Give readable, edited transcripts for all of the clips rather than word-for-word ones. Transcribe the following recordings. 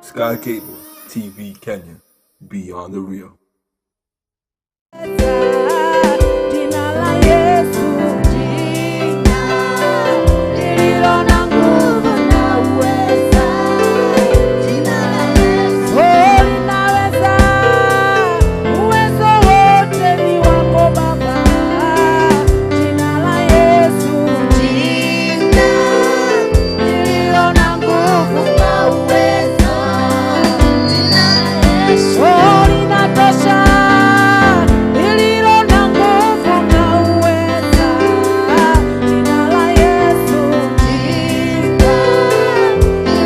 Sky Cable TV Kenya, beyond the real. Jina la Yesu, jina lililo na nguvu na uweza. Jina la Yesu, oh, linaweza. Uwezo wote ni wako Baba. Jina la Yesu, jina lililo na nguvu na uweza. Jina la Yesu, oh, linatosha. Lililo na nguvu na uweza. Jina la Yesu, jina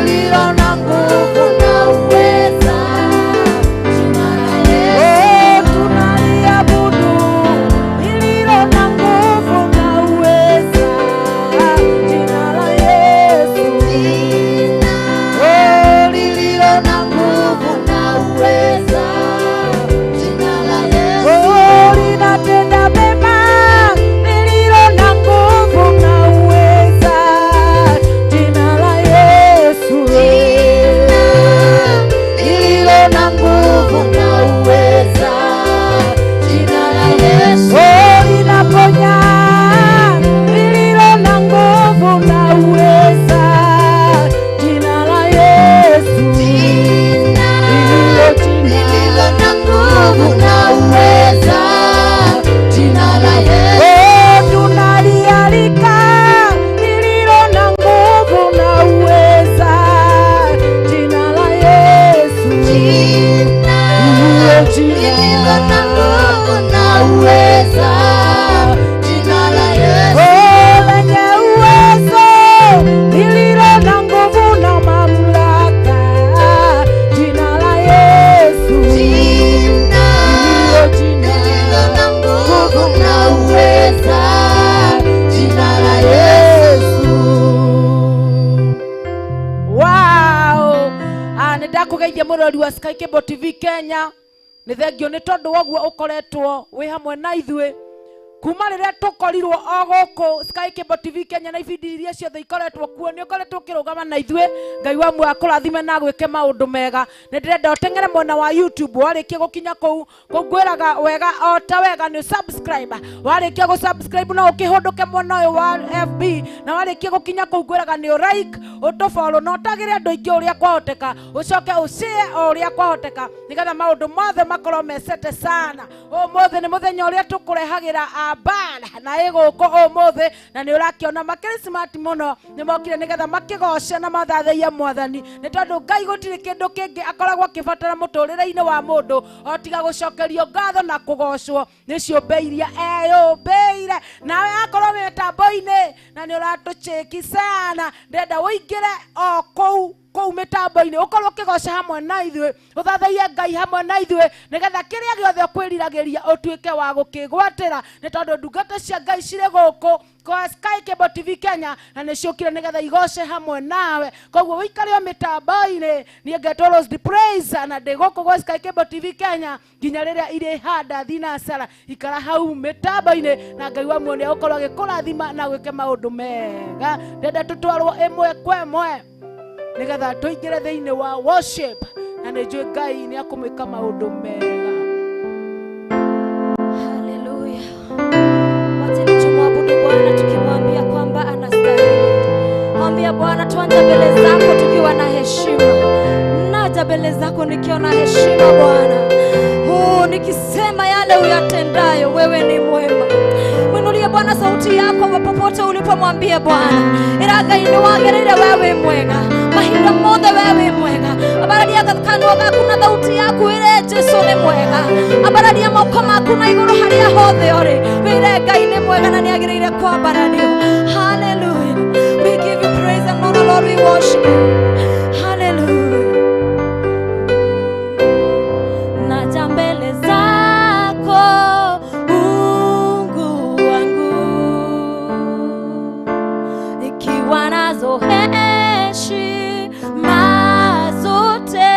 lililo na nguvu na uweza. Jina la Yesu, oh, tunaliabudu. Lililo na nguvu na uweza. Jina la Yesu, jina, oh, lililo na nguvu na uweza. Jina la Yesu, oh, linatenda mema. Lililo na nguvu na uweza. Jina la Yesu, jina lililo na nguvu na uweza. Jina la Yesu, oh, linaponya. Lililo na nguvu na uweza. Jina la Yesu, jina lililo na nguvu na uweza. Jina la Yesu, oh, tunalialika. Lililo na nguvu na uweza. Jina la Yesu, jina lililo na nguvu na uweza. Jina la Yesu, oh, lenye uwezo. Lililo na nguvu na mamlaka. Jina la Yesu, jina lililo na nguvu na uweza. Jina la Yesu. Wow! Ah, nĩ ndakũgeithia mũrori wa Sky Cable TV Kenya. Nĩ thengio nĩ tondũ wa ũguo ũkoretwo wĩ hamwe na ithuĩ kuma rĩrĩa tũkorirwo o gũkũ Sky Cable TV Kenya na ibindi iria ciothe ikoretwo kuo, nĩ ũkoretwo ũkĩrũgama na ithuĩ. Ngai wa muoyo akũrathime na agwĩke maũndũ mega. Nĩ ndĩrenda ũteng'ere mwena wa YouTube. Warĩkia gũkinya kũu, kũu ngwĩraga wega o ta wega nĩ subscribe. Warĩkia gũ subscribe no ũkĩhũndũke mwena ũyũ wa FB, na warĩkia gũkinya kũu ngwĩraga nĩ ũ like, ũtũfollow na ũtagĩre andũ aingĩ ũrĩa kwahoteka, ũcoke ũshare o ũrĩa kwahoteka, nĩgetha maũndũ mothe makorwo mecete sana. Ũmũthĩ nĩ mũthenya ũrĩa tũkũrehagĩra ambara na ĩ gũkũ ũmũthĩ, na nĩ ũrakĩona makĩrĩ smart mũno, nĩ mokire nĩgetha makĩgoce na mathathaiye mwathani, nĩ tondũ Ngai gũtirĩ kĩndũ kĩngĩ akoragwo akĩbatara mũtũrĩre-inĩ wa mũndũ o tiga gũcokerio ngatho na kũgocwo nĩ ciũmbe iria eyũmbĩire. Nawe akorwo wĩ mĩtambo-inĩ na nĩ ũratũchĩki sana, ndĩrenda ũingĩre o kũu kũu mĩtambo-inĩ, ũkorwo ũkĩgoca hamwe na ithuĩ, ũthathaiye Ngai hamwe na ithuĩ, nĩgetha kĩrĩa gĩothe ũkwĩriragĩria ũtuĩke wa gũkĩgwatĩra, nĩ tondũ ndungata cia Ngai cirĩ gũkũ kwa Sky Cable TV Kenya na nĩ ciũkire nĩgetha igoce hamwe nawe. Koguo ũikare o mĩtambo-inĩ. Niĩ ngetwo Rose the Praise na ndĩ gũkũ gwa Sky Cable TV Kenya nginya rĩrĩa irĩhanda thinacara. Ikara hau mĩtambo-inĩ na Ngai wa muoyo nĩegũkorwo agĩkũrathima na gwĩke maũndũ mega. Ndĩrenda tũtwarwo ĩmwe kwa ĩmwe nĩgetha tũingĩre thĩinĩ wa worship, na nĩ njũĩ Ngai nĩ akũmwĩka maũndũ mega. Haleluya. Wacheni tumwabudu Bwana tukimwambia kwamba anastahili. Mwambia Bwana, tuanze mbele zako tukiwa na heshima. Naja mbele zako nikiwa na heshima Bwana. Oh, nikisema yale uyatendayo, wewe ni mwema. Mwinulie Bwana sauti yako popote ulipomwambia Bwana. Ira Ngai nĩ wagĩrĩire, wewe mwega. Mahinda mothe wewe mwega. Ambararia kanua gaku na thauti yaku ĩre Jesu nĩ mwega. Ambararia moko maku na igũrũ harĩa hothe ũrĩ. Wĩre Ngai nĩ mwega na nĩ agĩrĩire kwambarario. Hallelujah. We give you praise and honor, Lord, we worship you. Hallelujah. Naja mbele zako Mungu wangu, ikiwa nazo heshima zote.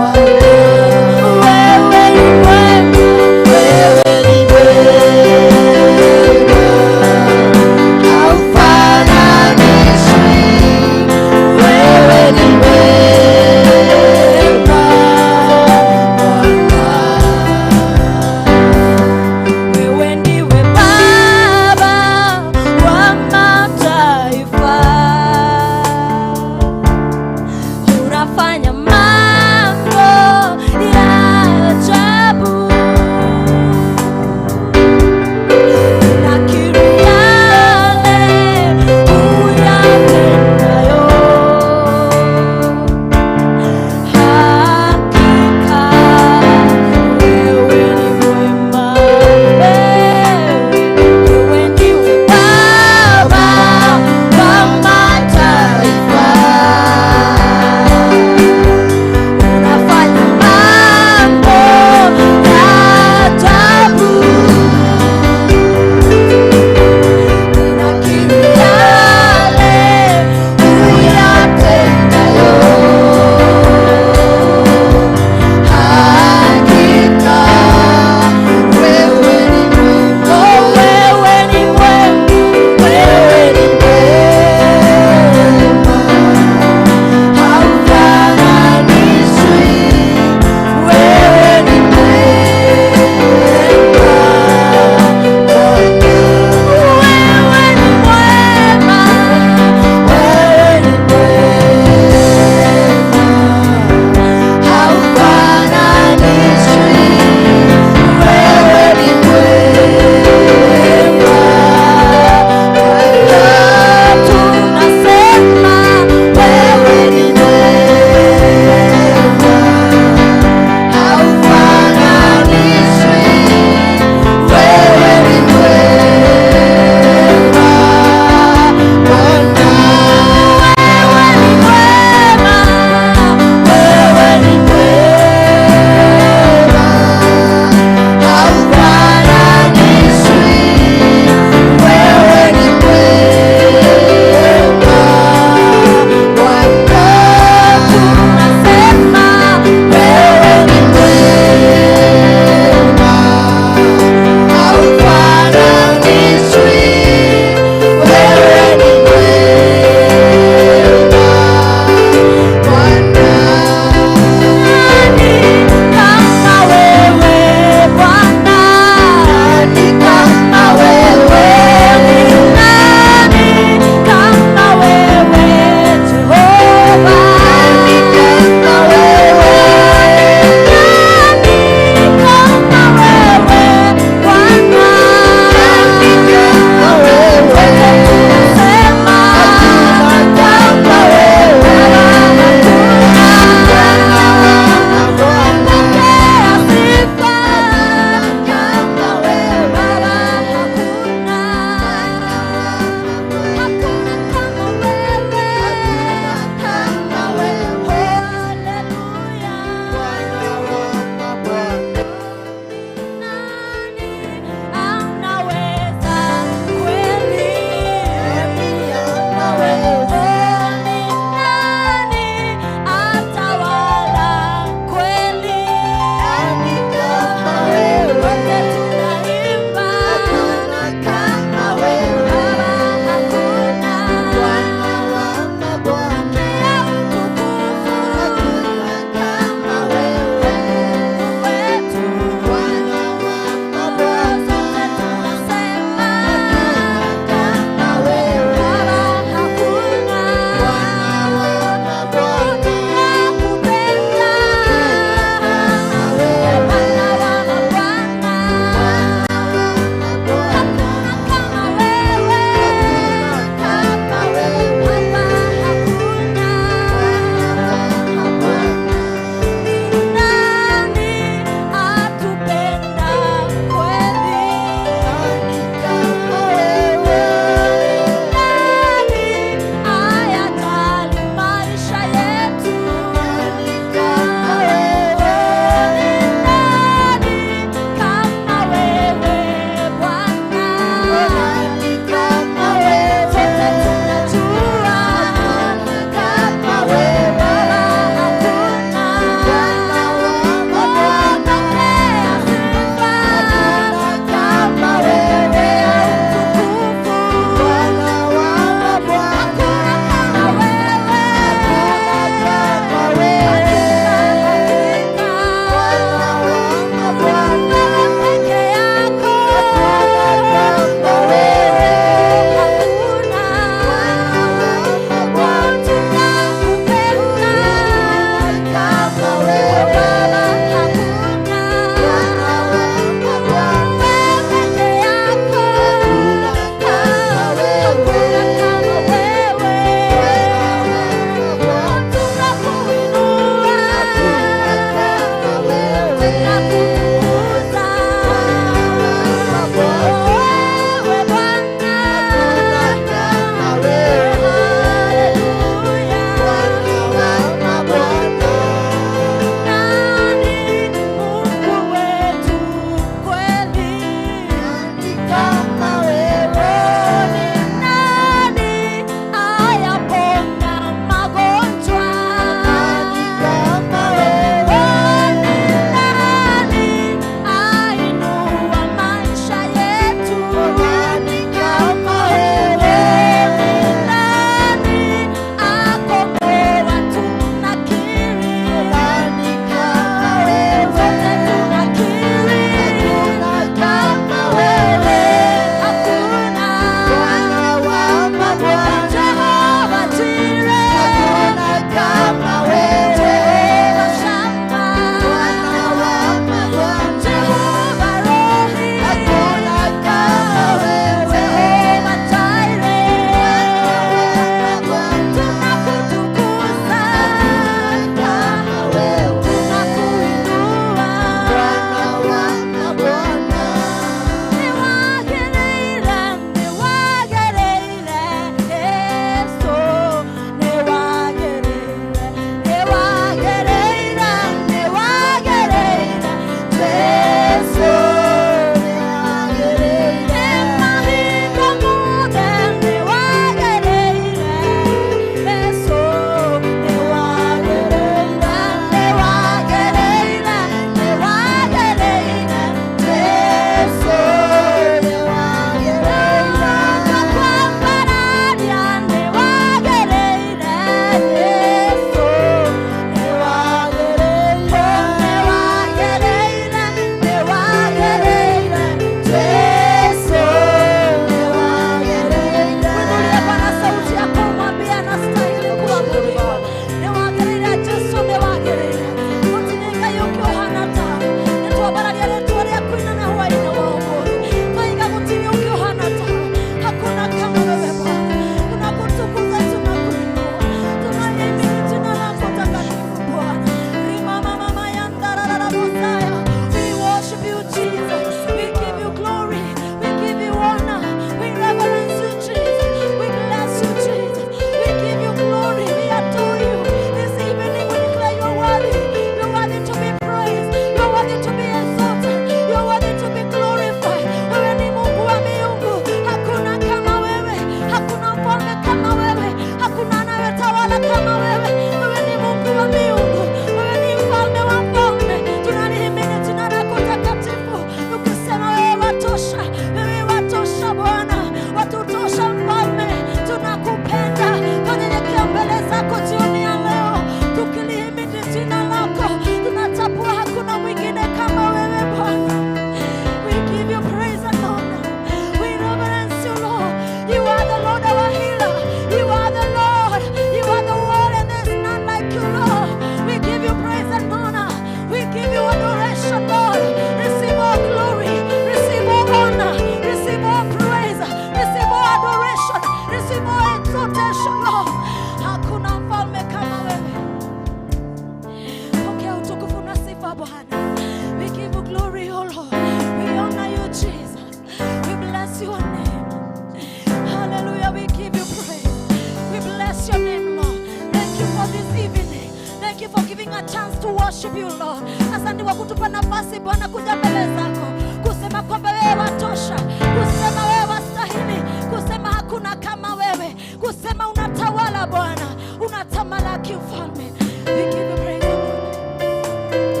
Bless your name, Lord. Thank you for this evening. Thank you for giving a chance to worship you, Lord. Asante kwa kutupa nafasi Bwana kuja mbele zako, kusema kwamba wewe watosha, kusema wewe wastahili, kusema hakuna kama wewe, kusema unatawala Bwana, unatamalaki mfalme. We give you praise and honor.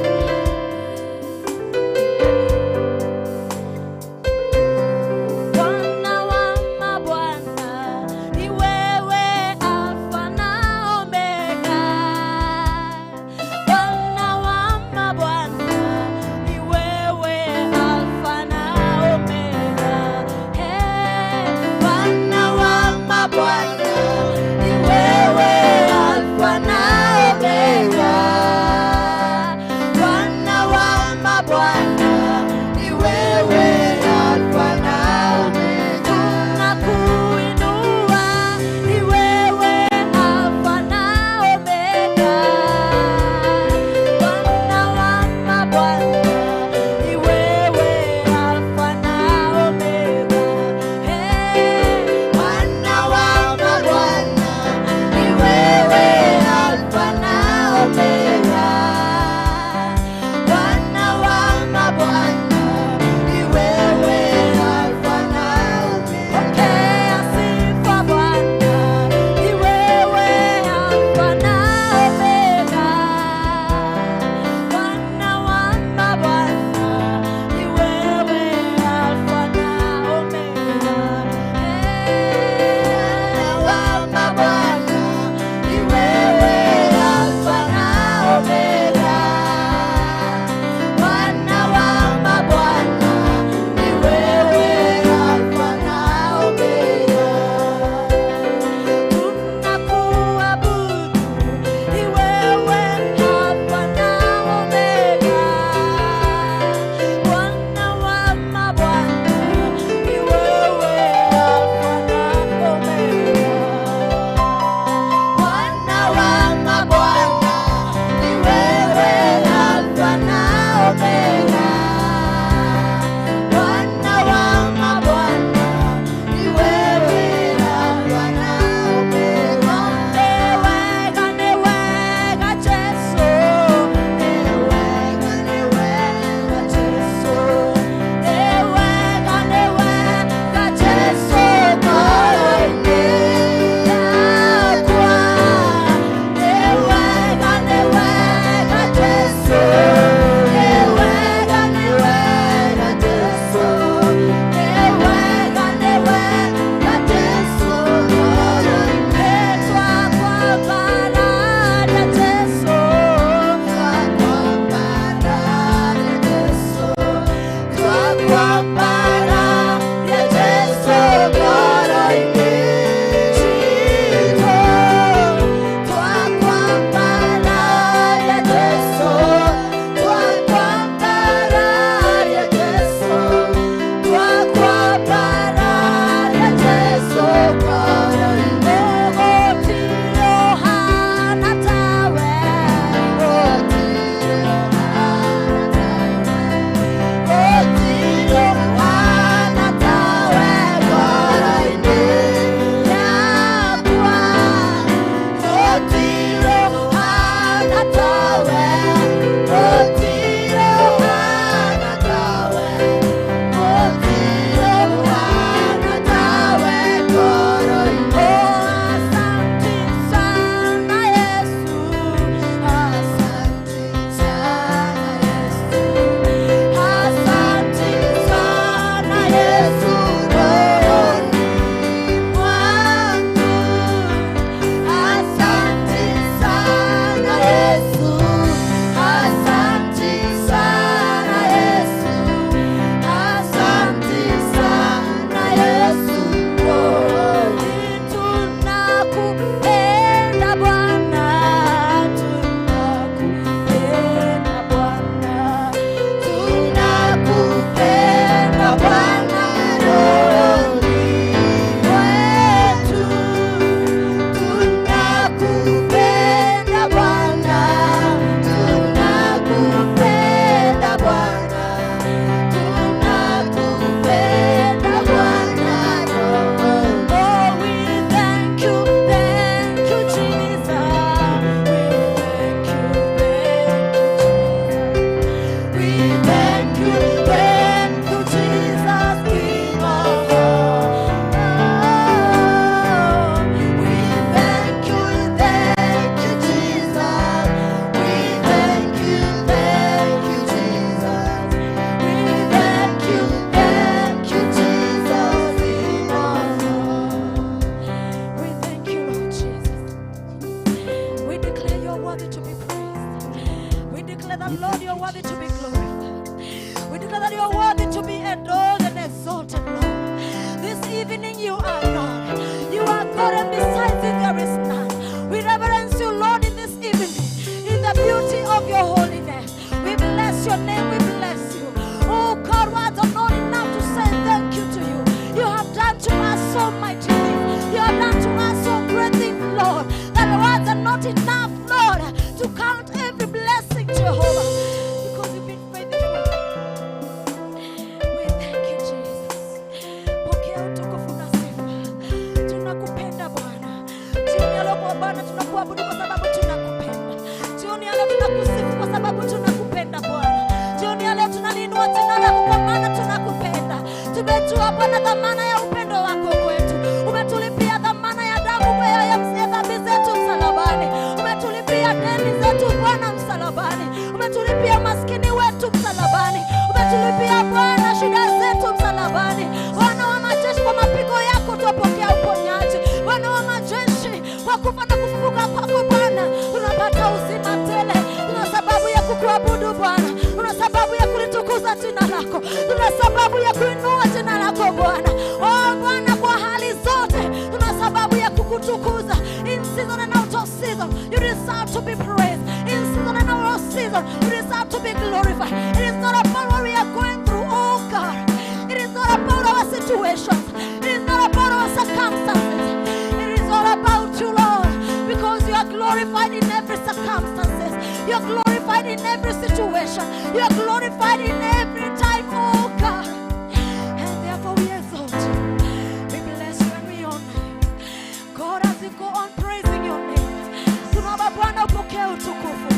Bwana wa mabwana, ni wewe Alfa na Omega. Bwana wa mabwana, ni wewe Alfa na Omega. Hey, Bwana wa mabwana, ni wewe Alfa na Bwana tunakuabudu kwa sababu tunakupenda. Jioni ya leo tunakusifu kwa sababu tunakupenda Bwana. Jioni ya leo tunaliinua jina lako kwa maana tunakupenda. Tumejua Bwana dhamana ya upendo wako kwetu. Umetulipia dhamana ya damu ya dhambi zetu msalabani. Umetulipia deni zetu Bwana msalabani. Umetulipia maskini wetu msalabani. Umetulipia Bwana shida zetu msalabani. Bwana wa majeshi, kwa mapigo yako twapokea uponyaji. Bwana wa majeshi, kwa kufa na kufufuka kwako Bwana tunapata uzima tele. Tuna sababu ya kukuabudu Bwana, tuna sababu ya kulitukuza jina lako, tuna sababu ya kuinua jina lako Bwana. Oh Bwana, kwa hali zote tuna sababu ya kukutukuza. In season and out of season, you deserve to be praised. In season and out of season, you deserve to be glorified. It is not about what we are going through, oh God. It is not about our situations. It is not about our circumstances. It is all about you, Lord, because you are glorified in every circumstances. You are glorified in every situation. You are glorified in every time, oh God. And therefore we exalt you. We bless you and we honor you. God, as we go on praising your name, tunaomba Bwana upokee utukufu,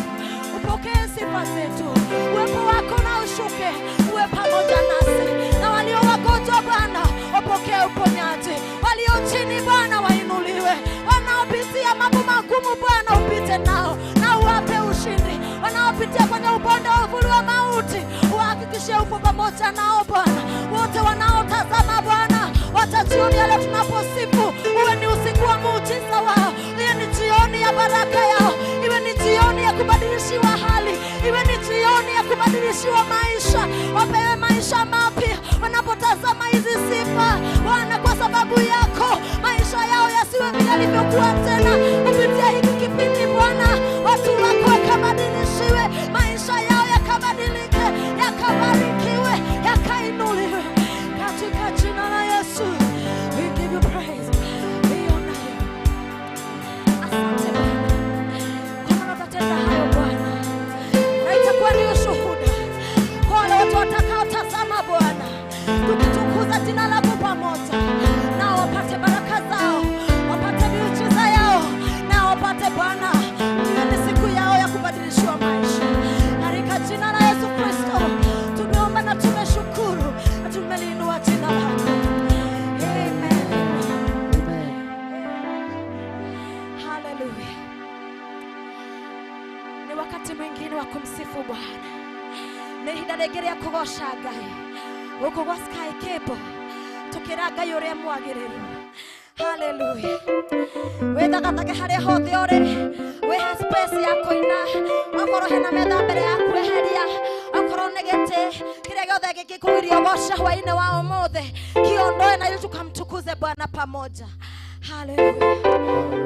upokee sifa zetu. Uwepo wako na ushuke, uwe pamoja nasi. Na walio wagonjwa Bwana wapokee uponyaji, walio chini Bwana wainuliwe, wanaopitia mambo magumu Bwana upite nao na uwape ushindi, wanaopitia kwenye ubonde wa uvuli wa mauti uhakikishe upo pamoja nao Bwana. Wote wanaotazama Bwana watajioni yale tunaposifu, uwe ni usiku wa muujiza wao, iwe ni jioni ya baraka yao, iwe ni jioni ya kubadilishiwa hali, iwe ni jioni ya kubadilishiwa maisha, wapewe maisha mapya wanapotazama hizi sifa Bwana, kwa sababu yako maisha yao yasiwe vile yalivyokuwa tena. Kupitia hiki kipindi Bwana, watu wako wakabadilishiwe, maisha yao yakabadilike, yakabarikiwe, yakainuliwe katika jina la Yesu. We give you praise, we honor you. Asante Bwana, kwa maana utatenda hayo Bwana, na itakuwa ni ushuhuda kwa wale watu watakaotazama Bwana, tukitukuza jina lako pamoja nao, wapate baraka zao, wapate miujiza yao, na wapate Bwana, iwe ni siku yao ya kubadilishiwa maisha. Katika jina la Yesu Kristo tumeomba na tumeshukuru na tumeliinua jina lako. Amen. Hallelujah. Ni wakati mwingine wa kumsifu Bwana. Nĩ ihinda rĩngĩ rĩa kũgoca Ngai gũkũ gwa Sky Cable tũkĩra Ngai ũrĩa mwagĩrĩru. Hallelujah. Wĩthagathage harĩa hothe ũrĩ, wĩhe space ya kũina. Okorwo hena metha mbere yaku eheria, okorwo nĩ gĩtĩ kĩrĩa gĩothe gĩngĩkũgiria ũgoce hwaĩ-inĩ wa ũmũthĩ, kiondoe na ili tukamtukuze Bwana pamoja. Hallelujah.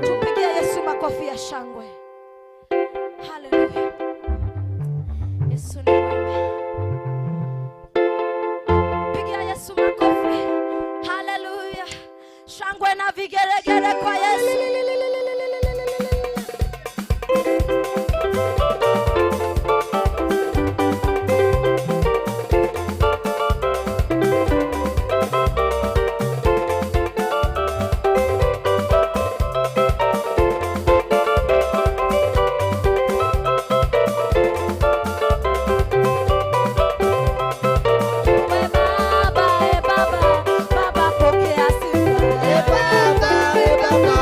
Tumpigie Yesu makofi ya shangwe. Hallelujah. Yesu ni mwema. Pigia Yesu makofi. Hallelujah. Shangwe na vigelegele kwa Yesu. We Baba, e Baba, Baba pokea sifa. E Baba, e Baba,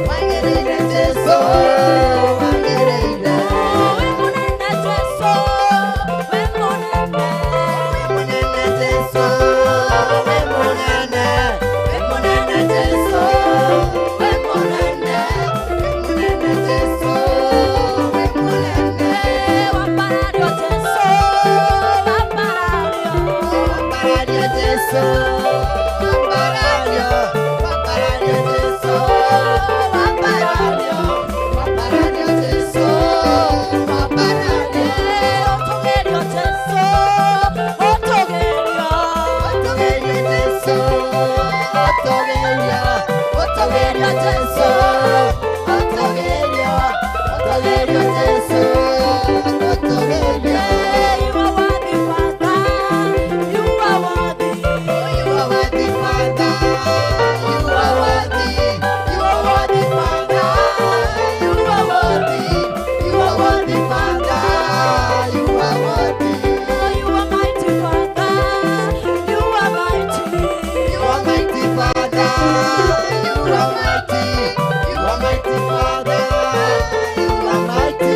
Wagĩrĩire Jesũ, wagĩrĩire. Wĩ mũnene Jesũ, wĩ mũnene. Wĩ mũnene Jesũ, wĩ mũnene. Wĩ mũnene Jesũ, wĩ mũnene. Wĩ mũnene Jesũ, wĩ mũnene. Wambarario Jesũ, wambarario. Wambarario Jesũ, wambarario. Wambarario Jesũ, wambarario. Wambarario Jesũ, wambarario. Ũtũgĩrio Jesũ, ũtũgĩrio. Ũtũgĩrio Jesũ, ũtũgĩrio. Ũtũgĩrio Jesũ, ũtũgĩrio. Ũtũgĩrio Jesũ, ũtũgĩrio. You are worthy, Father. You are worthy. You are worthy, Father. You are worthy. You are worthy, Father. You are worthy. You are worthy, Father. You are worthy. You are mighty, Father. You are mighty. You are mighty, Father. You are mighty. You are mighty, Father. You are mighty.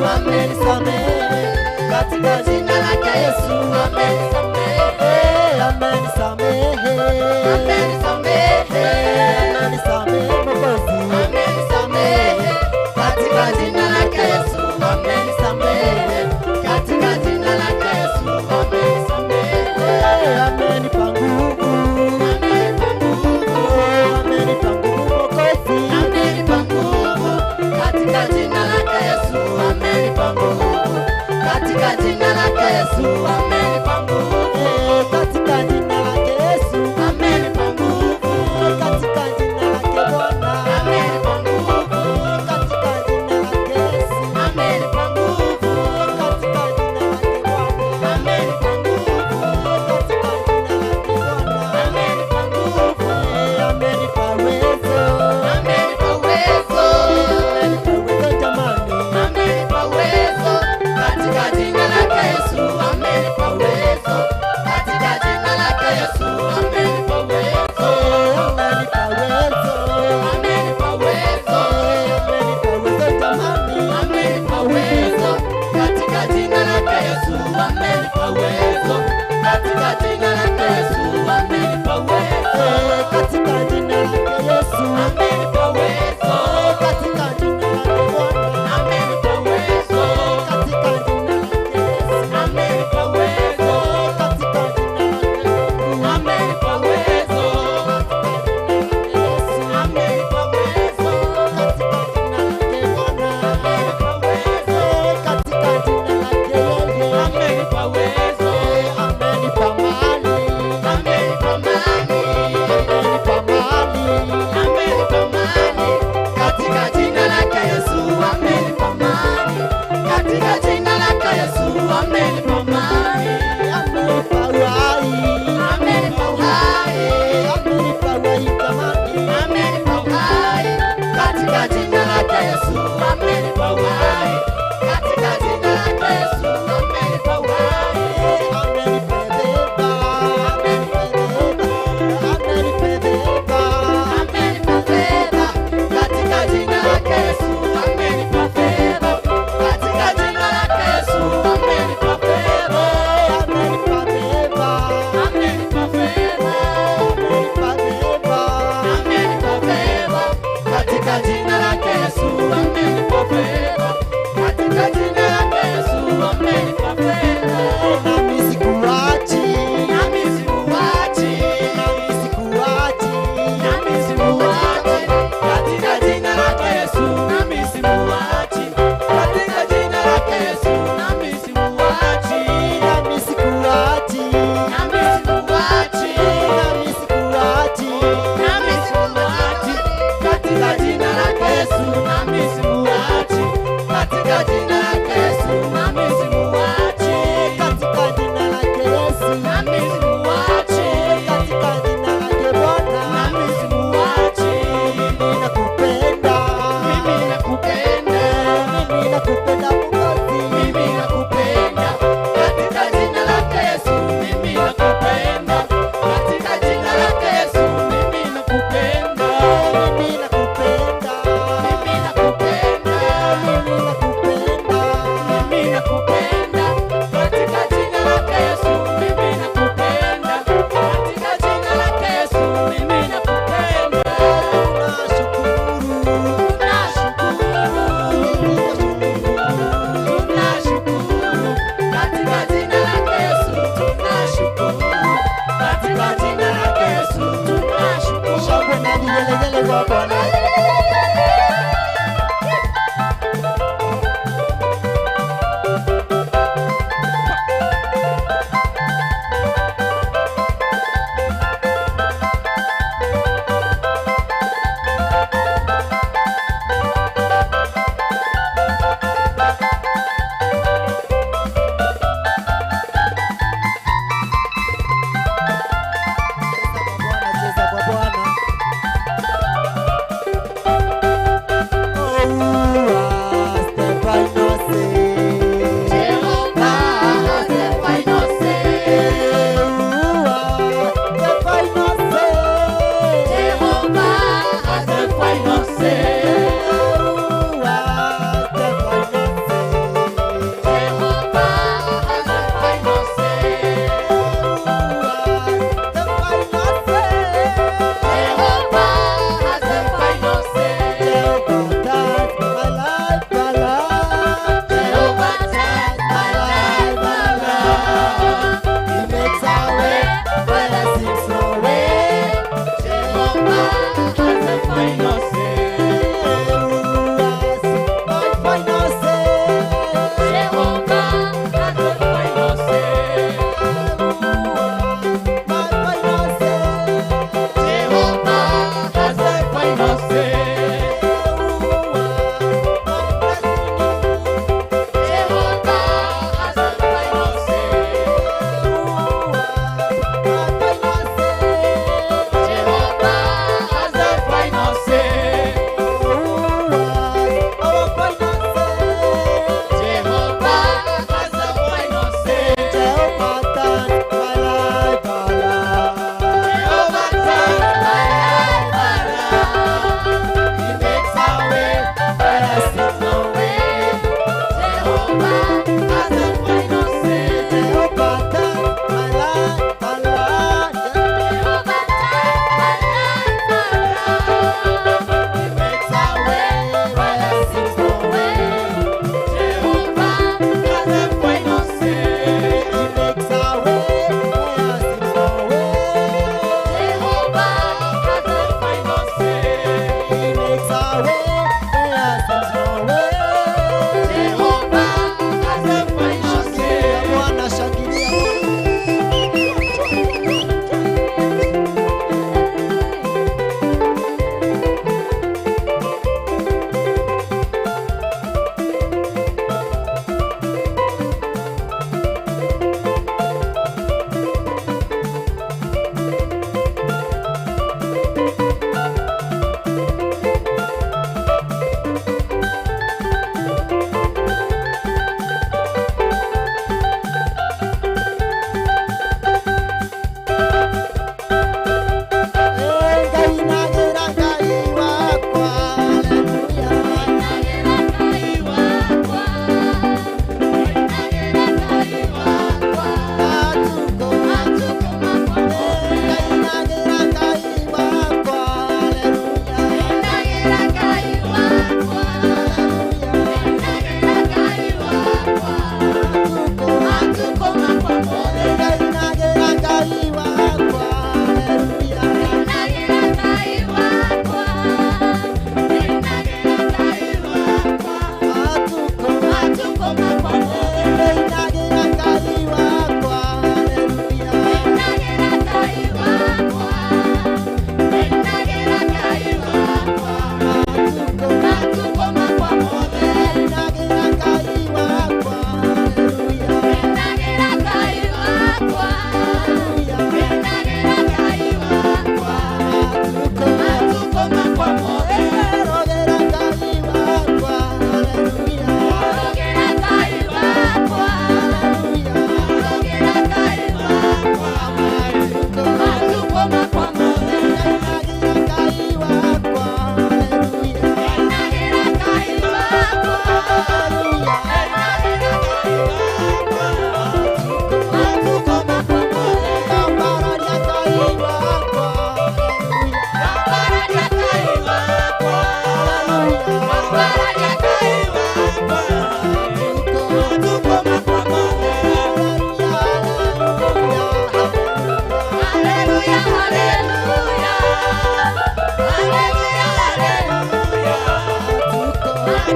Amenisamehe. Katika jina lake Yesu amenisamehe. Amenisamehe. Amenisamehe. Amenisamehe Mwokozi. Amenisamehe. Katika jina lake Yesu amenisamehe. Katika jina lake Yesu amenisamehe. Amenipa nguvu. Amenipa nguvu. Amenipa nguvu Mwokozi. Amenipa nguvu. Katika jina lake Yesu amenipa nguvu. Katika jina lake Yesu amenipa nguvu. Katika jina lake Yesu amenipa nguvu. Katika jina lake Bwana amenipa nguvu. Katika jina lake Yesu amenipa nguvu. Katika jina lake Bwana amenipa nguvu. Katika jina lake Bwana amenipa nguvu. Amenipa uwezo. Amenipa uwezo. Amenipa uwezo jamani. Amenipa uwezo. Katika jina lake Yesu amenipa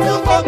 Hallelujah.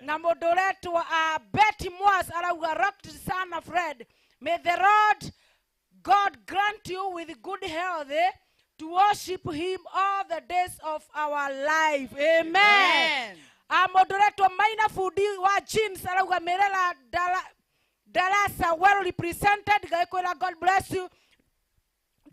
Na mũndũ ũretwo Betty Moas arauga rocked sana Fred. May the Lord God grant you with good health to worship him all the days of our life. Amen. Mũndũ ũretwo Maina Fundi wa Jeans arauga Mirela Darasa well represented. Ngai kwĩra God bless you.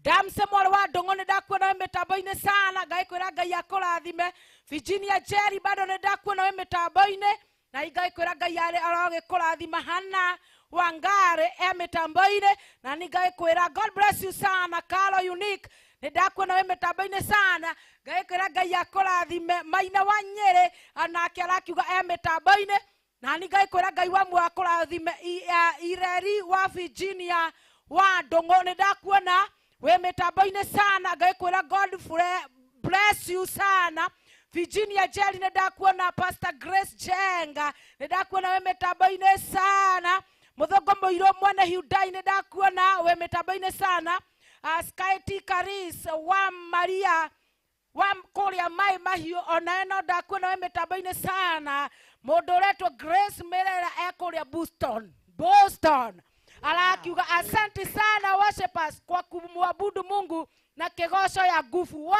Damse mwarĩ wa Ndũng'ũ nĩ ndakuona wĩ mĩtambo-inĩ sana. Ngai kwĩra Ngai akũrathime. Virginia Jerry bado nĩ ndakuona wĩ mĩtambo-inĩ na Ngai kwĩra Ngai arogĩkũrathima. Hana Wangari e mĩtambo-inĩ na nĩ Ngai kwĩra God bless you sana. Carlo Unique nĩ ndakuona wĩ mĩtambo-inĩ sana. Ngai kwĩra Ngai akũrathime. Maina wa Nyĩrĩ anake arakiuga e mĩtambo-inĩ na nĩ Ngai kwĩra Ngai wa muoyo akũrathime. Ireri wa Virginia wa Ndũng'ũ nĩ ndakuona wĩ mĩtambo-inĩ sana. Ngai kwĩra God bless you sana. Virginia Jerry nĩ ndakuona. Pastor Grace Jenga nĩ ndakuona wĩ mĩtambo-inĩ sana. Mũthũngũ Mũirũ mwene Hyundai nĩ ndakuona wĩ mĩtambo-inĩ sana. Sky T Caris wa Maria wa kũrĩa Mai Mahiũ onawe no ndakuona wĩ mĩtambo-inĩ sana. Mũndũ ũretwo Grace Mirera e kũrĩa Boston arakiuga asante sana worshipers kwa kumwabudu Mungu na kĩgoco ya nguvu. Wow.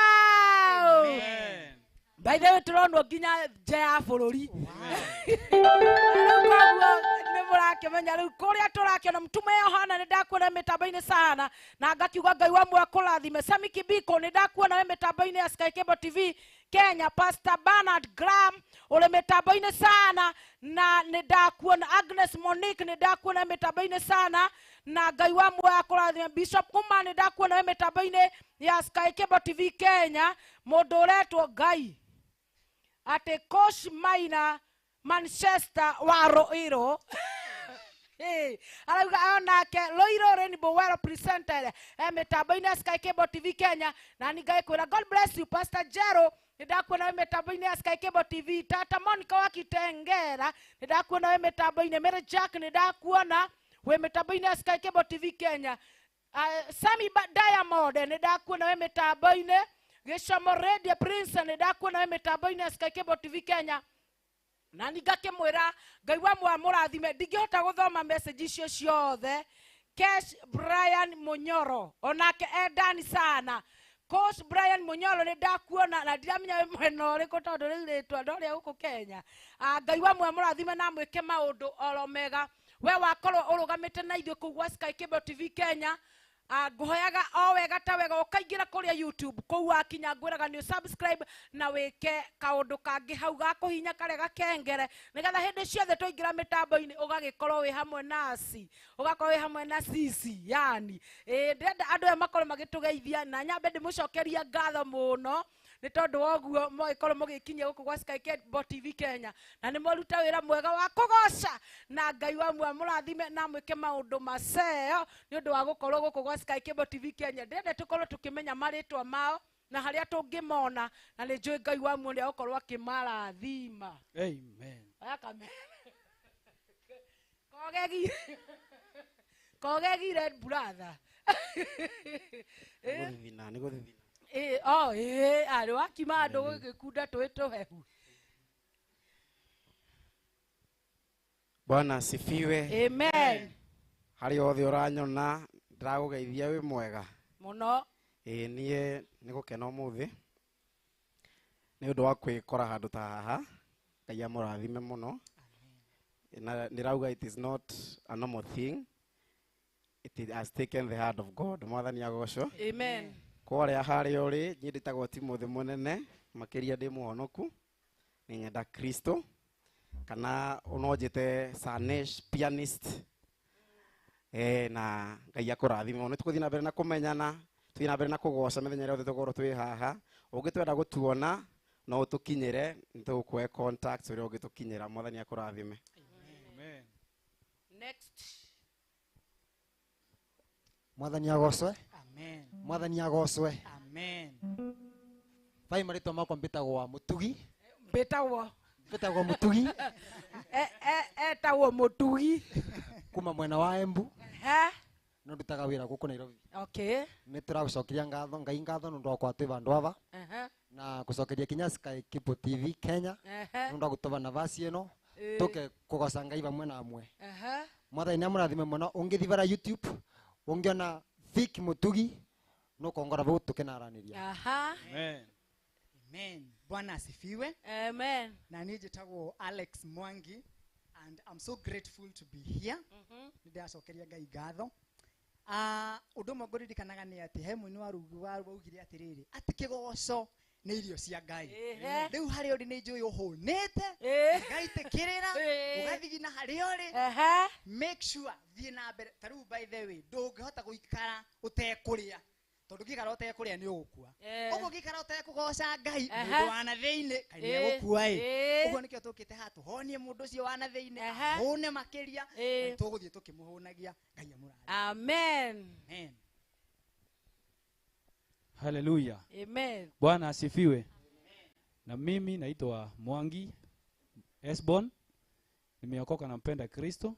Amen. By the way turonwo nginya nja ya bũrũri. Rĩu koguo nĩ mũrakĩmenya rĩu kũrĩa tũrakĩona Mtume Yohana nĩ ndakuona mĩtambo-inĩ sana na ngakiuga Ngai wa muoyo akũrathime. Sami Kibiko nĩ ndakuona wĩ mĩtambo-inĩ ya Sky Cable TV Kenya. Pastor Bernard Graham ũrĩ mĩtambo-inĩ sana na nĩ ndakuona. Agnes Monique nĩ ndakuona mĩtambo-inĩ sana na Ngai wa muoyo akũrathime. Bishop Kuma nĩ ndakuona wĩ mĩtambo-inĩ ya Sky Cable TV Kenya. Mũndũ ũretwo Ngai atĩ Coach Maina Manchester wa Ruiru arauga onake Ruiru Rainbow well presented mĩtambo-inĩ ya Sky Cable TV Kenya na nĩ Ngai kwĩra God bless you. Pastor Jero nĩ ndakuona wĩ mĩtambo-inĩ ya Sky Cable TV. Tata Monica wa Kitengera nĩ ndakuona wĩ mĩtambo-inĩ. Mary Jack nĩ ndakuona wĩ mĩtambo-inĩ ya Sky Cable TV Kenya. Sami Diamond nĩ ndakuona wĩ mĩtambo-inĩ. Gĩcomo Radio Prince nĩ ndakuona wĩ mĩtambo-inĩ ya Sky Cable TV Kenya na ningakĩmwĩra Ngai wa muoyo amũrathime. Ndingĩhota gũthoma message icio ciothe. Cash Brian Munyoro onake endani sana. Coach Brian Munyoro nĩ ndakuona na ndiramenya wĩ mwena ũrĩkũ tondũ rĩu rĩtwa ndorĩa gũkũ Kenya. Ngai wa muoyo amũrathime na amwĩke maũndũ oro mega. We wakorwo ũrũgamĩte na ithuĩ kũu gwa Sky Cable TV Kenya, ngũhoyaga o wega ta wega ũkaingĩra kũrĩa YouTube kũu wakinya ngwĩraga nĩ subscribe na wĩke kaũndũ kangĩ hau ga kũhinya karĩa gakengere nĩgetha hĩndĩ ciothe twaingĩra mĩtambo-inĩ ũgagĩkorwo wĩ hamwe nasi, ũgakorwo wĩ hamwe na sisi yani. Ndĩrenda andũ aya makorwo magĩtũgeithia na nyambe ndĩmũcokeria ngatho mũno nĩ tondũ wa ũguo mũgĩkorwo mũgĩkinyia gũkũ gwa Sky Cable TV Kenya na nĩ mwaruta wĩra mwega wa kũgoca na Ngai wa muoyo amũrathime na amwĩke maũndũ maceo nĩ ũndũ wa gũkorwo gũkũ gwa Sky Cable TV Kenya. Ndĩrenda tũkorwo tũkĩmenya marĩtwa mao na harĩa tũngĩmona na nĩ njũĩ Ngai wa muoyo nĩ egũkorwo akĩmarathima. Amen. Kogegire brother. Nĩgũthithina, nĩgũthithina. Arĩ wakima andũ gũgĩkunda tũĩ tũhehu. Bwana asifiwe. Amen. Harĩ othe ũranyona ndĩragũgeithia wĩ mwega muno. Ĩĩ niĩ nĩ gũkena ũmũthĩ nĩ ũndũ wa kwĩkora handũ ta haha. Ngai amũrathime mũno. Na ndĩrauga it is not a normal thing. It has taken the hand of God. Mwathani agocwo. Amen. Kwarĩa harĩa ũrĩ, niĩ ndĩtagwo Timothy Mũnene, makĩria ndĩ mũhonoku, nĩ nyenda Kristo, kana no njĩte Sanesh pianist. Na Ngai akũrathime mũno. Nĩtũgũthiĩ na mbere na kũmenyana, tũthiĩ na mbere na kũgoca mĩthenya ĩrĩa yothe tũgũkorwo twĩ haha. Ũngĩtwenda gũtuona, no ũtũkinyĩre, nĩtũgũkũhe contacts ũrĩa ũngĩtũkinyĩra. Mwathani akũrathime. Amen. Next. Mwathani agocwe. Amen. Mwathani agocwe. Amen. Vai marĩtwa makwa mbĩtagwo Mũtugi. Mbĩtagwo. Mbĩtagwo Mũtugi. Etagwo Mũtugi. Kuma mwena wa Embu. Ehe. No ndutaga wĩra gũkũ Nairobi. Okay. Nĩ tũragũcokeria ngatho, Ngai ngatho nĩ ũndũ wa gũkorwo twĩ vandũ ava. Ehe. Na gũcokeria kinya Sky Cable TV Kenya. Ehe. Nĩ ũndũ wa gũtũva nafasi ĩno. Tũke kũgoca Ngai vamwe na amwe. Ehe. Mwathani nĩ amũrathime mũno. Ũngĩthiĩ bara YouTube, ũngĩona Vic Mũtugi, nũkongora vau tũkĩnaranĩria. Aha. Amen. Amen. Bwana asifiwe. Amen. Na niĩ njĩtagwo Alex Mwangi and I'm so grateful to be here. Nĩ ndĩracokeria Ngai ngatho. Ũndũ ũmwe ngũririkanaga nĩ atĩ he mũini wa rungu waugire atĩrĩrĩ, atĩ kĩgoco nĩ irio cia Ngai. Rĩu harĩa ũrĩ nĩ njũĩ ũhũnĩte, ũgaitĩkĩrĩra, ũgathigina harĩa ũrĩ. Make sure thiĩ na mbere. Ta rĩu by the way, ndũngĩhota gũikara ũtekũrĩa, tondũ ũngĩikara ũtekũrĩa nĩ ũgũkua. Ũguo ũngĩikara ũtekũgoca Ngai, mũndũ wa na thĩinĩ, kaĩ nĩ egũkua ĩ. Ũguo nĩkĩo tũkĩte haha tũhonie mũndũ ũcio wa na thĩinĩ, ahũne makĩria, na tũgũthiĩ tũkĩmũhũnagia. Ngai amũrathime. Amen. Amen. Hallelujah. Amen. Bwana asifiwe. Na mimi naitwa Mwangi Esbon. Nimeokoka na mpenda Kristo.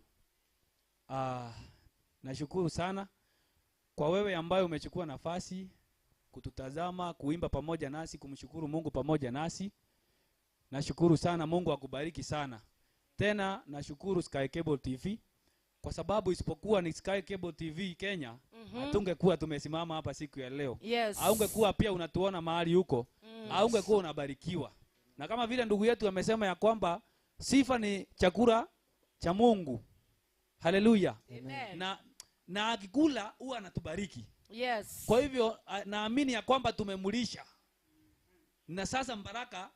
Nashukuru sana kwa wewe ambaye umechukua nafasi kututazama, kuimba pamoja nasi, kumshukuru Mungu pamoja nasi. Nashukuru sana, Mungu akubariki sana. Tena nashukuru Sky Cable TV kwa sababu isipokuwa ni Sky Cable TV Kenya, hatungekuwa tumesimama hapa siku ya leo. Yes. Haungekuwa pia unatuona mahali huko. Haungekuwa unabarikiwa. Na kama vile ndugu yetu amesema ya kwamba sifa ni chakula cha Mungu. Haleluya. Amen. Na akikula huwa anatubariki. Yes. Kwa hivyo naamini ya kwamba tumemlisha. Na sasa baraka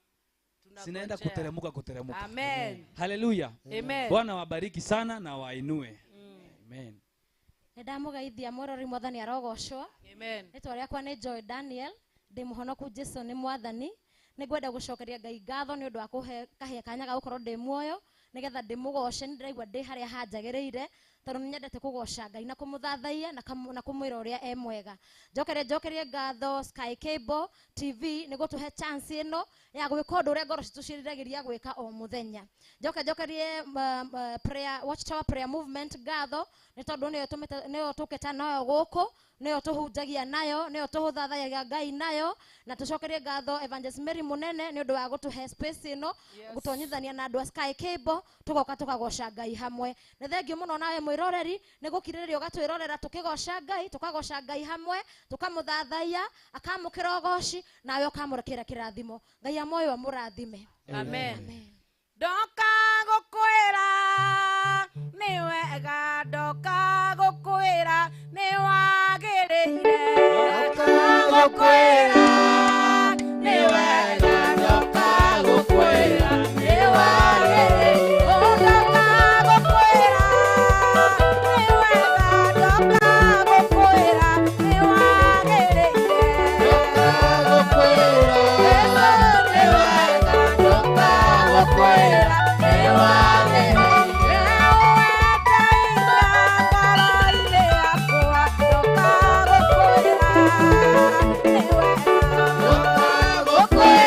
zinaenda kuteremuka. Amen. Haleluya. Amen. Bwana wabariki sana na wainue. Amen. Nĩndamũgeithia mũrori Mwathani arogocwo. Amen. Rĩtwa rĩakwa nĩ Joy Daniel, ndĩ mũhonoku Jesu nĩ Mwathani. Nĩngwenda gũcokeria Ngai ngatho nĩ ũndũ wa kũhe kahe kanya ga gũkorwo ndĩ muoyo, nĩgetha ndĩmũgoce. Nĩndĩraigua ndĩ harĩa hanjagĩrĩire, tondũ nĩnyendete kũgoca Ngai na kũmũthathaiya na kũmwĩra ũrĩa e mwega. Njokerie ngatho Sky Cable TV nĩ gũtũhe chance ĩno ya gwĩka ũndũ ũrĩa ngoro citũ ciĩriragĩria gwĩka o mũthenya. Njokerie prayer Watchtower Prayer Movement ngatho nĩ tondũ nĩyo tũmĩte, nĩyo tũkĩte nayo gũkũ, nĩyo tũhunjagia nayo, nĩyo tũhũthathayagia Ngai nayo. Na tũcokerie ngatho Evangelist Mary Mũnene nĩ ũndũ wa gũtũhe space ĩno, gũtonyithania na andũ a Sky Cable, tũgoka tũkagoca Ngai hamwe. Nĩ thengiũ mũno nawe mwĩroreri nĩ gũkirĩrĩria ũgatwĩrorera tũkĩgoca Ngai, tũkagoca Ngai hamwe, tũkamũthathaiya, akamũkĩra ũgoci, nawe ũkamũrekera kĩrathimo. Ngai amoyo amũrathime. Amen. Ndoka gũkwĩra nĩ wega, ndoka gũkwĩra nĩ wagĩrĩire. Ndoka gũkwĩra nĩ wega, ndoka gũkwĩra nĩ wagĩrĩire. Ndoka gũkwĩra nĩ wega, ndoka gũkwĩra nĩ wagĩrĩire. Ndoka gũkwĩra nĩ wega, ndoka gũkwĩra nĩ wagĩrĩire. Ndoka gũkwĩra.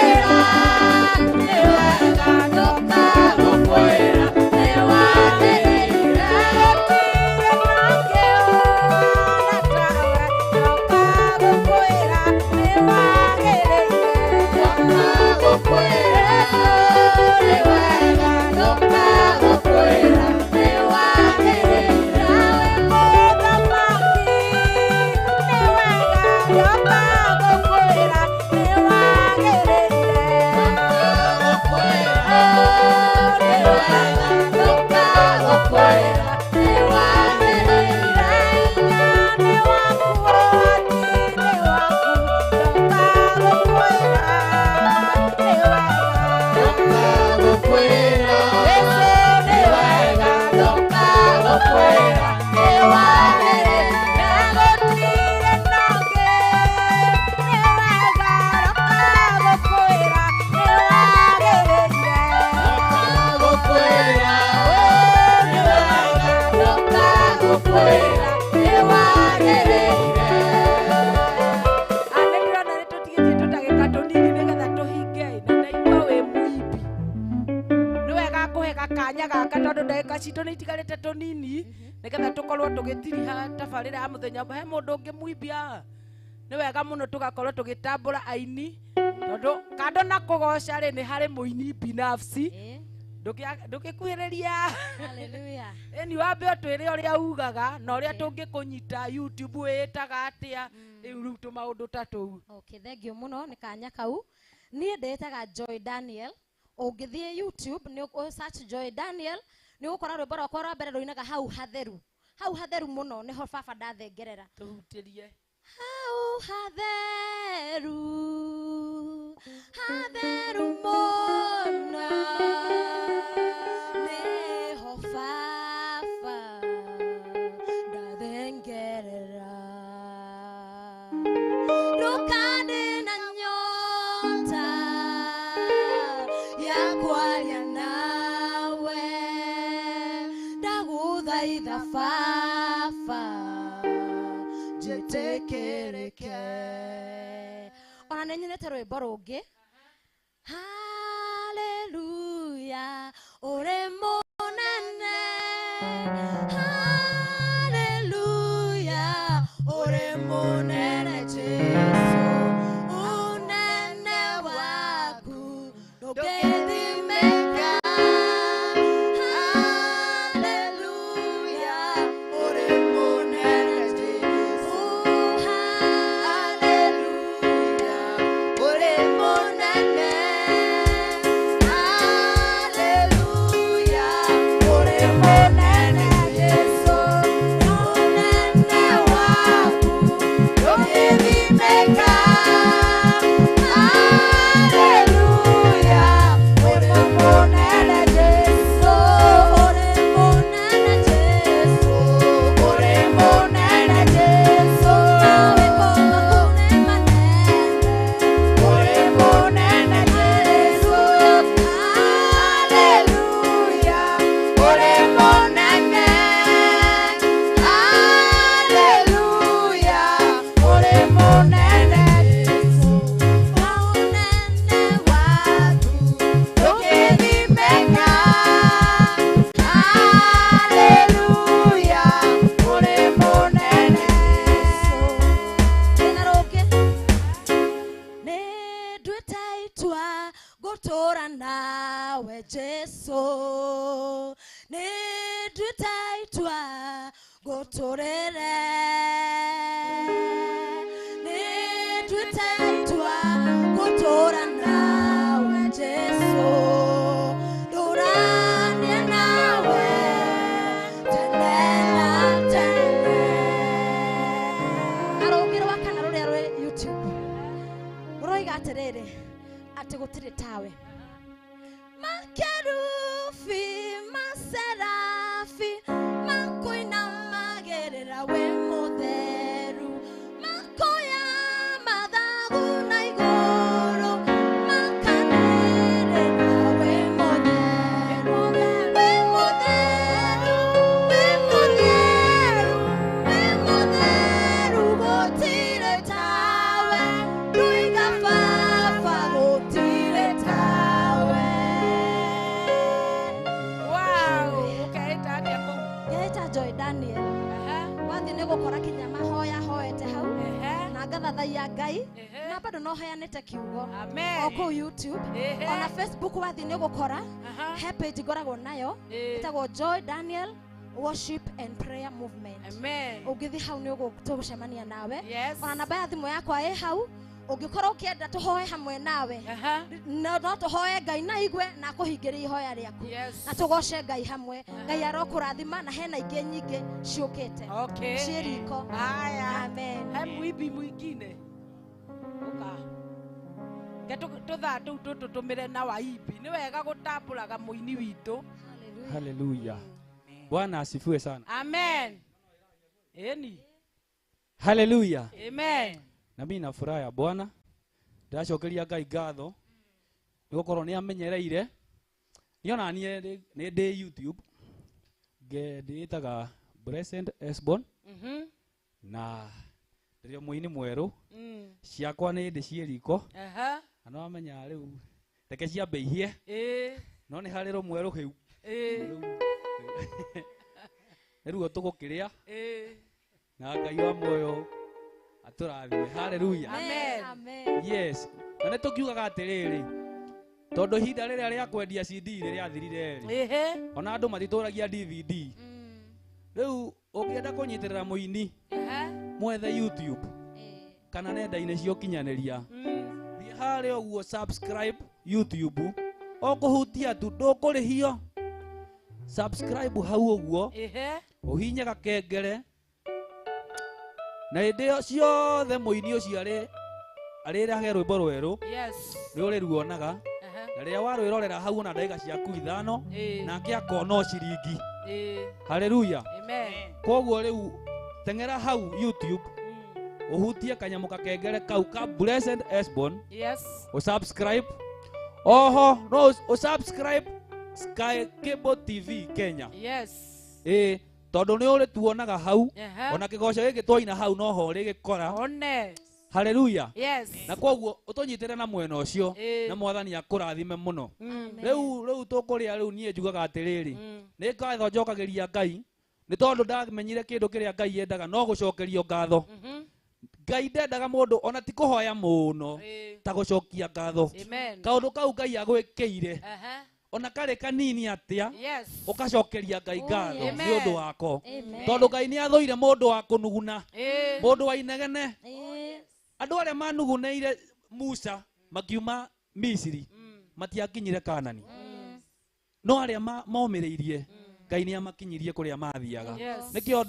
Ngũkwĩra nĩ wagĩrĩire. Nĩ ndĩrona nĩ tũtigĩtie tũtagĩka tũnini nĩgetha tũhinge na ndaigua wĩ mũimbi. Nĩ wega kũhe gakanya gaka tondũ ndagĩka citũ nĩ itigarĩte tũnini nĩgetha tũkorwo tũgĩtiriha tabarĩra ya mũthenya. He mũndũ ũngĩ mũimbi haha? Nĩ wega mũno tũgakorwo tũgĩtambũra aini tondũ kando na kũgoca rĩ nĩ harĩ mũini binafsi. Ndũgĩkuhĩrĩria. Hallelujah. Ĩni wambe ũtwĩre ũrĩa ugaga na ũrĩa tũngĩkũnyita YouTube wĩĩtaga atĩa rĩu tũmaũndũ ta tũu. Okay, thank you mũno nĩ kanya kau. Niĩ ndĩĩtaga Joy Daniel. Ũngĩthiĩ YouTube nĩ ũ search Joy Daniel nĩ ũgũkora rwĩmbo rwakwa rwa mbere rũinaga hau hatheru. Hau hatheru mũno nĩho baba ndathengerera. Tũhutĩrie. Hau hatheru, hatheru mũno nĩho baba ndathengerera. Ndũkandĩ na nyota ya kwaria nawe, ndagũthaitha baba njĩtĩkĩrĩke. Ona nĩ nyinĩte rwĩmbo rũngĩ. Hallelujah, ũrĩ mũnene. Hallelujah, ũrĩ mũnene Jesu. Ũnene waku ndũngĩthimĩka. Hallelujah, ũrĩ mũnene Jesu. Hallelujah, ũrĩ mũnene. Hallelujah, ũrĩ mũnene Jesu. Ũnene waku ndũngĩthimĩka. Hallelujah, ũrĩ mũnene Jesu. Ũrĩ mũnene Jesu. Ũrĩ mũnene Jesu. Mawĩko maku nĩ manene. Ũrĩ mũnene Jesu. Hallelujah, ũrĩ mũnene. Hallelujah, ũrĩ mũnene Jesu. Ũnene waku ndũngĩthimĩka. Hallelujah, ũrĩ mũnene Jesu. Ndĩna rũngĩ. Nĩ nduĩte itua gũtũũra nawe Jesu. Nĩ nduĩte itua ngũtũũrĩre. Nĩ nduĩte itua gũtũũra nawe Jesu. Ndũranie nawe tene na tene. Na rũngĩ rwa kana rũrĩa rwĩ YouTube rũroiga atĩrĩrĩ atĩ gũtirĩ tawe. Makerubi, maserafi makuinamagĩrĩra wĩ mũtheru. Makoya mathagu na igũrũ makanĩrĩra wĩ mũtheru. Wĩ mũtheru, wĩ mũtheru, wĩ mũtheru gũtirĩ tawe. Nduiga baba gũtirĩ tawe. Wow, ũkeĩta atĩa kũu? Ngeĩta Joy Daniel. Wathiĩ nĩ gũkora kinya mahoya hoete hau na ngathathaiya Ngai na bado no heanĩte kiugo Amen. o kũu YouTube ona Facebook wathiĩ nĩ gũkora he page ngoragwo nayo ĩtagwo Joy Daniel Worship and Prayer Movement. Amen. Ũngĩthiĩ hau nĩ tũgũcemania nawe. Yes. Ona namba ya thimũ yakwa ĩ hau ũngĩkorwo ũkĩenda tũhoe hamwe nawe no tũhoe Ngai na igue na akũhingĩrie ihoya rĩaku na tũgoce Ngai hamwe. Ngai arokũrathima na hena ingĩ nyingĩ ciũkĩte Okay. ciĩ riko. Haya. Amen. He mũimbi mwingine ũka ke tũthaa tũu tũtũtũmĩre na waimbi. Nĩ wega gũtambũraga mũini witũ. Haleluya. Bwana asifiwe sana. Amen. Ĩni. Haleluya. Amen. Na mimi na furaha ya Bwana ndacokeria Ngai ngatho nĩ gũkorwo nĩ amenyereire. Niĩ ona niĩ nĩ ndĩ YouTube ndĩĩtaga Blessed Esbon na ndĩrĩ mũini mwerũ ciakwa nĩ ndĩ ciĩ riko na no amenya rĩu reke ciambe ihie no nĩ harĩ rũmwe rũhĩu nĩruo tũgũkĩrĩa na Ngai wa muoyo atũrathime. Hallelujah. Amen. Yes, na nĩ tũkiugaga atĩrĩrĩ tondũ ihinda rĩrĩa rĩa kwendia CD rĩrĩa rĩ ona andũ matitũragia DVD. Rĩu ũngĩenda kũnyitĩrĩra mũini mwethe YouTube kana nenda-inĩ cia ũkinyanĩria thiĩ harĩa ũguo subscribe YouTube o kũhutia tu ndũkũrĩhio subscribe hau ũguo ũhinye gakengere na hĩndĩ ĩyo ciothe mũini ũcio arĩrehaga rwĩmbo rwerũ nĩ ũrĩruonaga na rĩrĩa warwĩrorera hau ona ndagĩka ciaku 5 nake akona o ciringi. Hallelujah. Koguo rĩu teng'era hau YouTube uhutie kanyamũ gakengere kau ka Blessed Esbon. Usubscribe oho no usubscribe Sky Cable TV Kenya. Tondũ nĩ ũrĩtuonaga hau ona kĩgoco gĩkĩ twaina hau no ho ũrĩgĩkora. Hallelujah. Na koguo ũtũnyitĩre na mwena ũcio na mwathani akũrathime mũno. Rĩu tũkũrĩa rĩu niĩ njugaga atĩrĩrĩ nĩ ngatho njokagĩria Ngai nĩ tondũ ndamenyire kĩndũ kĩrĩa Ngai endaga no gũcokerio ngatho. Ngai ndendaga mũndũ ona ti kũhoya mũno ta gũcokia ngatho. Kaũndũ kau Ngai agwĩkĩire ona karĩ kanini atĩa ũkacokeria Ngai ngatho nĩ ũndũ wako tondũ Ngai nĩ athũire mũndũ wa kũnuguna mũndũ wa inegene. Andũ arĩa manuguneire Musa makiuma Misiri matiakinyire Kanani no arĩa momĩrĩirie Ngai nĩ amakinyirie kũrĩa mathiaga. Nĩkĩo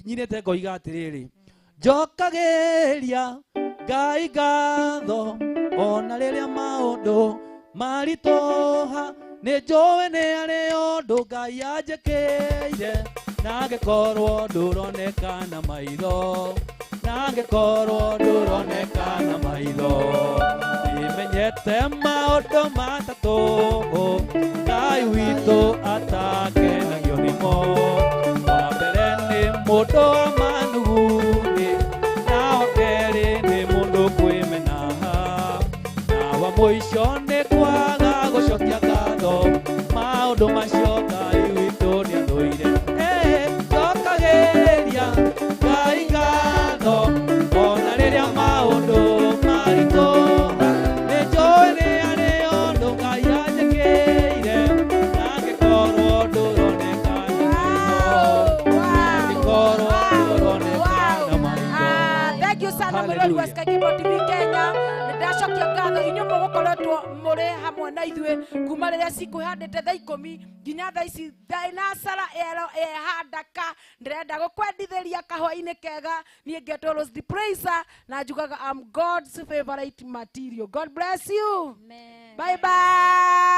nyinĩte ngoiga atĩrĩrĩ njokagĩria Ngai ngatho ona rĩrĩa maũndũ maritũha nĩ njũĩ nĩ arĩ ũndũ Ngai anjĩkĩire na angĩkorwo ndũroneka na maitho na angĩkorwo ndũroneka na maitho nĩmenyete maũndũ matatũ Ngai witũ atakenagio nĩmo. Wa mbere nĩ mũndũ wa manuguni na wa kerĩ nĩ mũndũ kwĩmena na wa mũico nĩ kwaga gũcokia ngatho maũndũ macio Ngai witũ nĩathũire. Njokagĩria Ngai ngatho ona rĩrĩa maũndũ maritũha nĩ njũĩ nĩ arĩ ũndũ Ngai anjĩkĩire na angĩkorwo ndũroneka na maitho angĩkorwo ndũroneka na maitho. Thank you sana mwĩrori wa Sky Cable TV Kenya. Nĩndacokia ngatho inyuĩ mũgũkoretwo mũrĩ hamwe na ithuĩ kuma rĩrĩa cikwĩhandĩte thaa 10 nginya thaa ici thinasara ĩro ĩhandaka. Ndĩrenda gũkwendithĩria kahũa-inĩ kega. Niĩ ngetwo Rose the Praiser na njugaga I'm God's favorite material. God bless you. Bye bye.